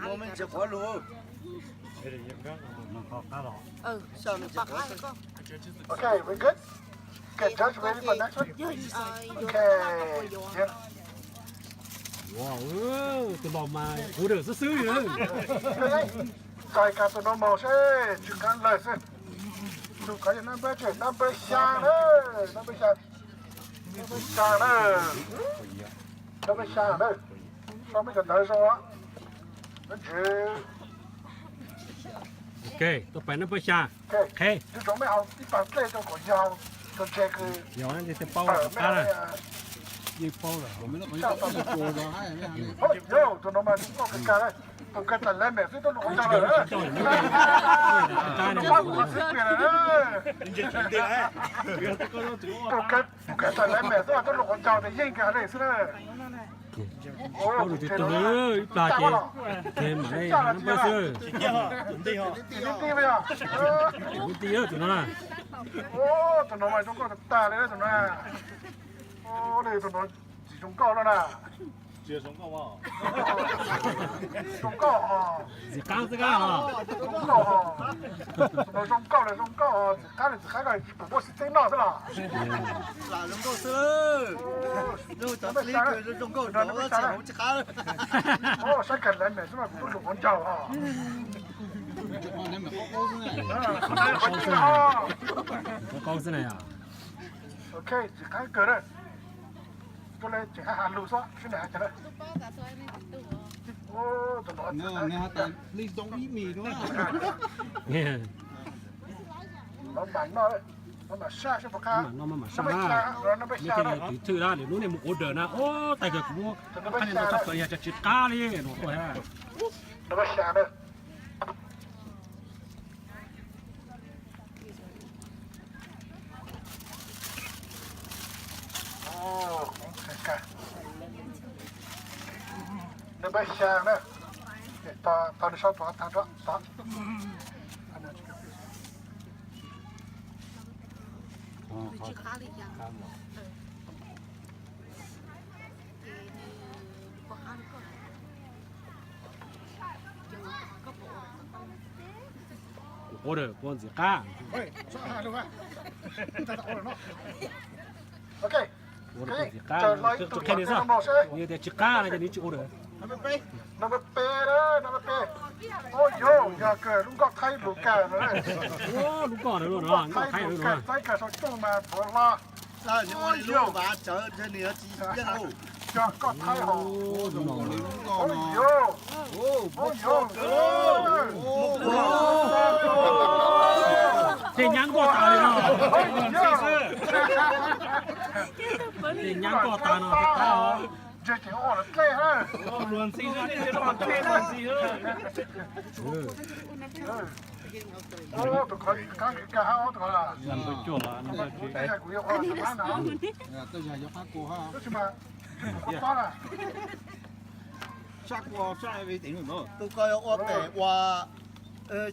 Ntsia quav lug. Okay, we good? Get Josh ready for next one. Okay. Wow, tus no mas order xwb xwb li. Txais kas tus no mus seb tsis qab lawm xwb. Tus qab yog number xya na, number xya. Number xya na. Number xya na. Sau me cov ntawv zoo. Ok, tuaj pais number xya. Qheb. Tus tsoom mej haus ib pas dlej rau kom yog, rau ntshe kws yog tej paub tawm mej qab na. Yeej paub lawm. Tus no mas koj kag kag na, tus kag tas lab mem xwb tuaj lug qhov ncauj lawm. Tus kag tas lab mem xwb tuaj lug qhov ncauj tas yeej kag li xwb na. Ib plag ces, ces mam li hab npawb xwb. Tus no na. Tus no mas zoo nkauj tag tag li tus no. Tus no tsis zoo nkauj no na. Zoo nkauj. Ntxim qab xwb kab os. Zoo nkauj. Tus no zoo nkauj los zoo nkauj, ntxim qab los ntxim qab, koj tsis pum muaj sib txeeb noj xwb los. Zoo nkauj xwb. Zoo nkauj, zoo nkauj, zoo nkauj, zoo nkauj. Saib kag lab mem xwb mas kuv tuaj lug qhov ncauj os. Qaub xwb na yom. Ok, ntxim qab kawg na. Tuaj le tseem hab has lug xwb sib nta has cas na. Mam noj, mam saj seb puas qab. Mam noj mam saj na. Muaj tej tus thwj na, lwm hnub nej mus order na, ub, tag kawg kuv muab qhab nej noj tshaj plaws yog tsis qab li no tuaj. Nws pab xya na, tau nws sau tuav tag tso. Kuv order kua ntxim qab. Kuv order kua ntxim qab, qhia nws xwb, nws tias tsis qab no ces nws tsis order. Number peb, number peb. Ua yog, yog kawg lub nkoj thaib lus kawg. Lub nkoj na, lub nkoj thaib lus kawg, txaib kawg sau coj mas tuav hlo. Ua yog, yog nkoj thaib hos. Tej nyab nkoj tas li no. Tej nyab nkoj tas no, tej qab os. Tus ko ua pem ua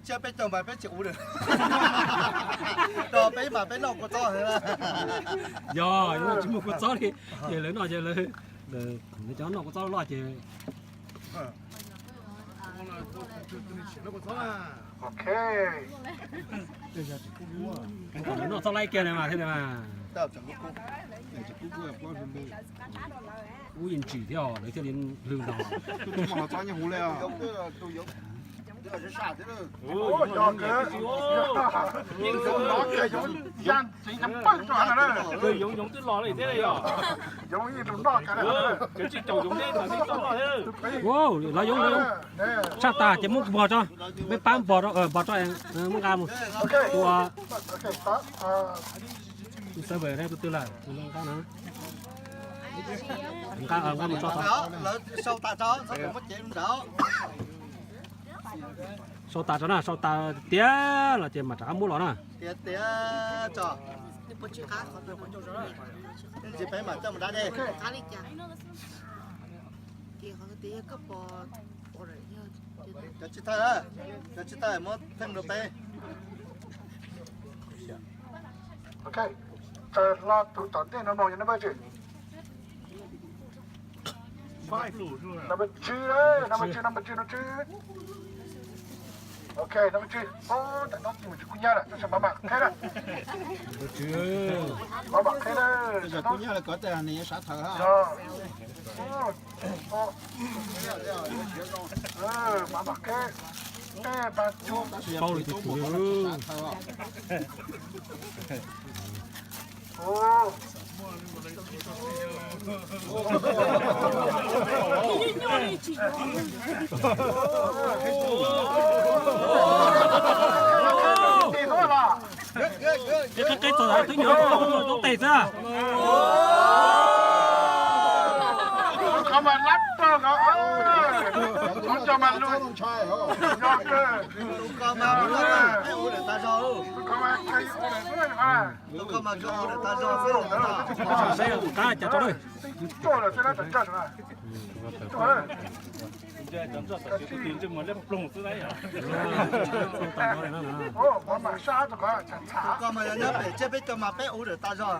tsiab peb caug mas peb tsis ua lawm. Rau peb mas peb noj kua txob. Yog, yog tsis muaj kua txob li, ces lawv noj, ces lawv, lawv cov noj kua txob loj ces. Ok. Lawv noj txob laib kiag li mas thiaj li mas. Ub, yeej ntsim thiab lawv thiaj li hlwb no. Yoov twb los li thiab yog. Yoov yeej noj kawg. Lawv yoov, lawv yoov. Saj tas ces muab npog tso. Peb pab npog, npog tso, muab nqa mus. Ua tus server ne, tus twg lawm, tus nqa na. Nqa, nqa mus tso tod. Sau tas tso na, sau tas tiav los ces mam rov qab muab los na. Cov tsis tawg, cov tsis tawg muab pheej rau peb. Ok, tsaws hlo tus tom ntej no mus yog nab pab tsis. Number tsib, number tsib, number tsib, number tsib. Ok, number tsib. Tab tom tsis mus tsis kub nyab lawm, tab sis mam mam qheb na. Mam mam qheb na. Mam mam qheb. Peb, pab, cuaj. Qeb qeb txog twb nyuam tub tes xwb. Tus ko mas koj ua lawm tag zog. Tus ko mas koj ua lawm tag zog xwb. Saib tus kab cas tso lawm. Tus ko mas yog nyob pem tsiab peb caug mas peb ua lawm tag zog.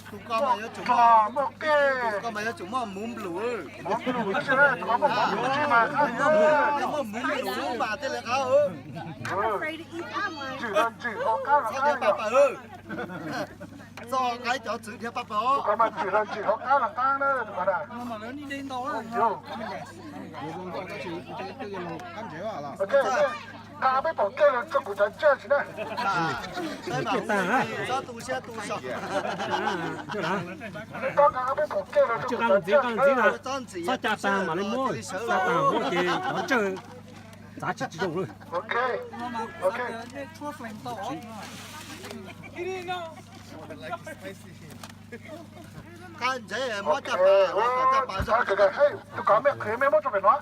Tus ko mas yuav tsum muaj, tus ko mas yuav tsum muaj muv nplum. Muaj muv nplum mas thiaj li qab. Txhob dhia paj paws. Txoj qaib cov txwv dhia paj paws os. Nqa peb pom kej los tso kuv cov ntsej tsis na. Txhob tu siab tu so. Nqa peb pom kej los tso kuv cov ntsej tsis na. Txhob ca tag mam li muab, ca tag muab ces cov ntsej txav tsis tsis zoo lawm. Qab ntsev muab caj pas, caj pas zog. Tus ko mej qhwv mej muab tso pem no.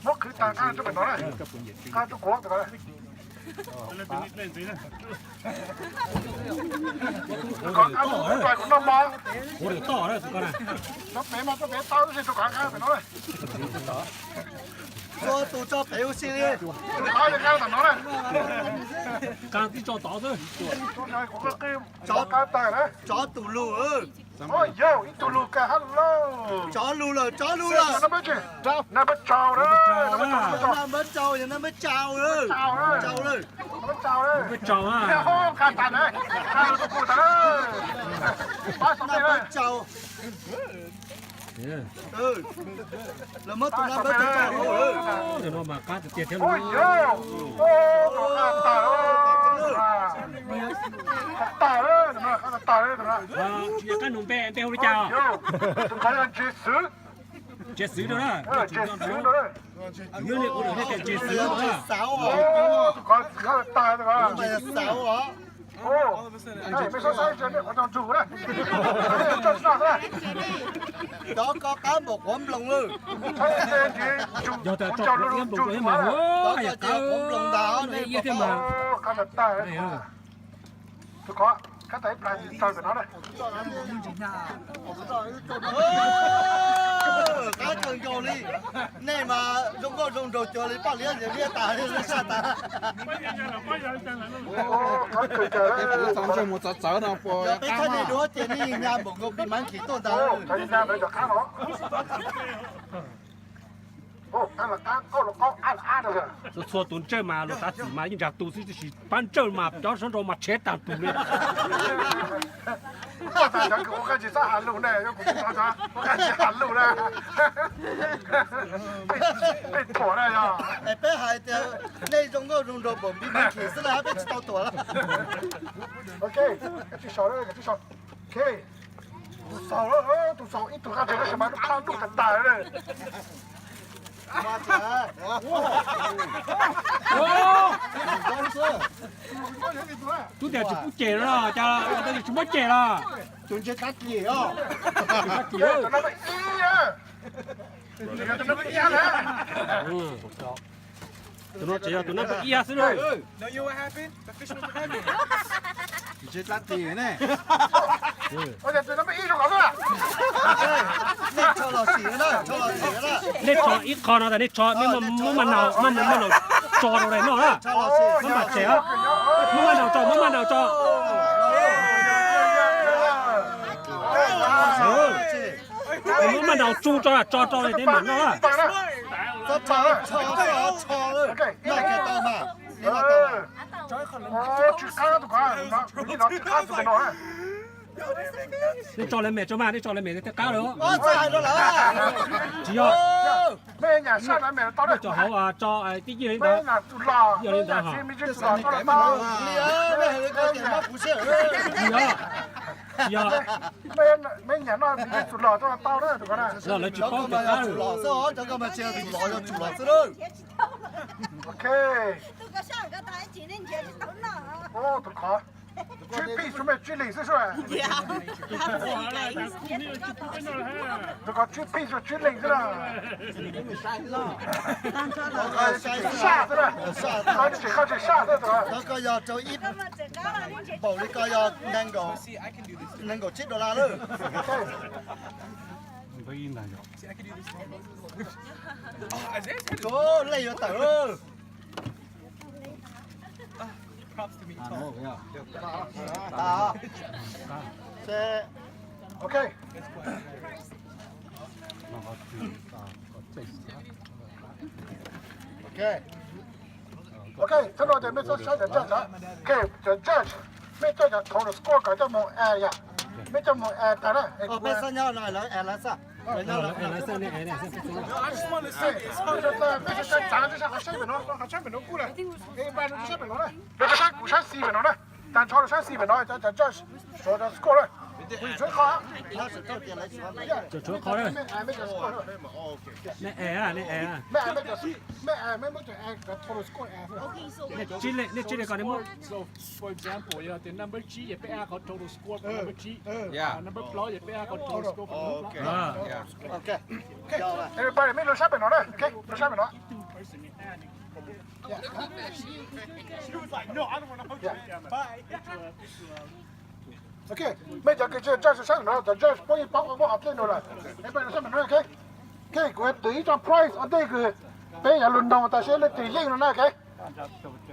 Muab qhwv tag nqa tso pem no na. Nqa rau kuv tus ko. Tus ko nqa mus tso kuv noj mov. Tso pem mas tso pem tau tab sis tus ko nqa pem no na. Txhua tus tso pem ua si li. Nqa li nqa tom no na. Nqa tib tso tod xwb. Tsov tus lug. Tsov lug lawm, tsov lug lawm. Naj npawb tsau, naj npawb tsau, yog naj npawb tsau lawm. Tsau lawm. Naj npawb tsau. Lawv muab tus naj npawb tsau tso huv lawm. Tus no mas qab tiag tiag thiab lawm. Tsis yog qab nus npe, npe hu li cas? Ntses xwb rau na. Tus nyob li kuv lawm thiaj tias ntses xwb na. Cov ko qab npaum quav nploos lawm. Yog tias tso quav iab nploos rau thiab mas, yam qab quav nploos ntag, iab thiab mas. Qab kawg nkaus li. Nej mas zoo nkauj zoo nraug cuag li poj liab zias liab tas li saj tas. Txav ntsej muag txawv txawv no puas yog peb thaj nej duab ces nej yeej nyab npaum nkaus pis mab nkis tuaj ntag. Txhua txhua tus ntsawj mas luag tav txim mas yeej nrag tu xwb, tiam sis pab ntsawj mas cov sab nraud mas tshev tag tus li. Peb hais tias nej zoo nkauj zoo nraug npaum npib mab nkis xwb na, peb tsis tau tuam lawm. Tus xaus, tus xaus ib tug qab tes tab sis mas lub plab ntuj tag tag li. Tub tias tsis pub cem no, cas tsis muab cem los? Tus ntsej tab cem os. Tus no tseem yog tus nab paj iab xwb na. Ntsej tab cem ne. Nej tso ib qho no tas nej tso, muab mas naus, muab mas naus. tso rau daim no na. Muab maj tsev, muab maj nraum tso, muab maj nraum tso. Muab maj nraum tsu tso, tso rau daim no na. Nej tso lawv mem tso mas, nej tso lawv mem tej qab lawm. Tsis yog, nej cov hauv tso tib yig li ntawd, yog li ntawd hos. Tsis yog, tsis yog, lawv tsis paub tej qab lawm. Tswb pij xwb, tswb lees xwb na. Saj xwb na. Koj tseem, koj tseem saj xwb. Koj yog rau ib npaum li koj yog nees nkaum tsib dollar lawm. Lej yuav tawm lawm. Ok. Ok. Ok, txhob no ces mej txhob saib cov judge. Ok, cov judge, mej coj cov total score kom coj mus add yom. Mej coj mus add tag na. Peb xab nyob no lawv add lawv xab. Mej txhob txav, mej txhob txav, txhob saib pem no, txhob saib pem no kuj na. Rau qhov saib kuv saib xis pem no na. Tag nrho rau saib xis pem no, cov judge, suav cov score na. Kuv tshuav qhov, tshuav qhov na. Mej add, mej add, mej muab cov add cov total score add. Nej tsib leeg, nej tsib leeg ko nej muab. For example, yog tias number tsib ces peb add qhov total score for number tsib. Number plaub ces peb add qhov total score for number plaub. Ok. Everybody, mej los saib pem no na. Ok, los saib pem no. Ok, mej cov kws tsis yog judge saib no, cov judge puab yeej paub muaj qhov dlej no lawm. Everybody los saib pem no, ok. Ok, kuv twv ib tsob prize ua ntej kws peb yuav lug noog tas seb leej twg yeej no na, ok.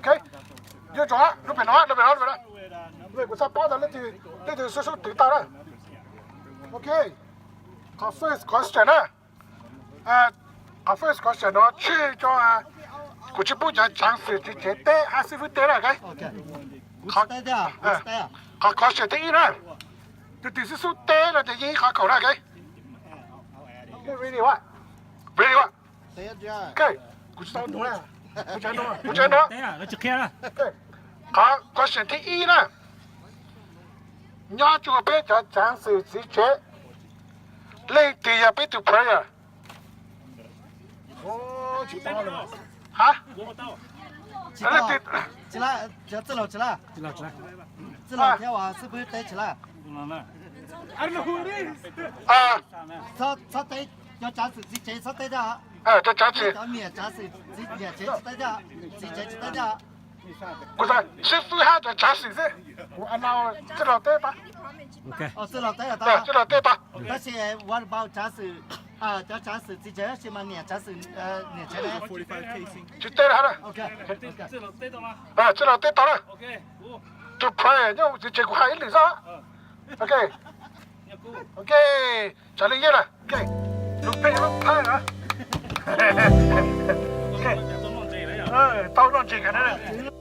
Ok, yuav tsum lug pem no, lug pem no, lug pem no. Kuv xav paub tas leej twg, leej twg xub xub twv tau na. Ok, qhov first question na. Qhov first question no tshwj rau, kuv tsis pub cov tsaav xwm txiv tsev teb hab xib fwb teb na, ok. Qhov question thib ib na, tus twg xub xub teb no ces yeej ib qhov kaum na, ok. Ready, ready. Ok, kuv tsis tau nug na. Kuv tsis nug. Qhov question thib ib na, nyob rua peb cov tsaav xwm txiv tsev, leej twg yog peb tug prayer? Ha? Txwj Laug tsis laj, Txwj Laug thiab uas xib fwb teb tsis laj. Txhob teb, cov tsaav xwm txiv tsev txhob teb thiab. Cov niam tsaav xwm txiv niam tsev tsis teb thiab, txiv tsev tsis teb thiab. Kuv xib fwb hab cov tsaav xwm xwb. Kuv txwj laug teb tau. Txwj laug teb tau. Tab sis what about tsaav xwm, cov tsaav xwm txiv tsev tab sis mas niam tsaav xwm, niam tsev ne? Tsis teb lawm. Txwj laug teb tau na. Tus prayer nyob txiv tsev kuv hais ib lwm xwb. Ok. Ok. Tsaav li yeej na. Ok. Lug pheej lub phaj na. Tau noj ntses kawg na.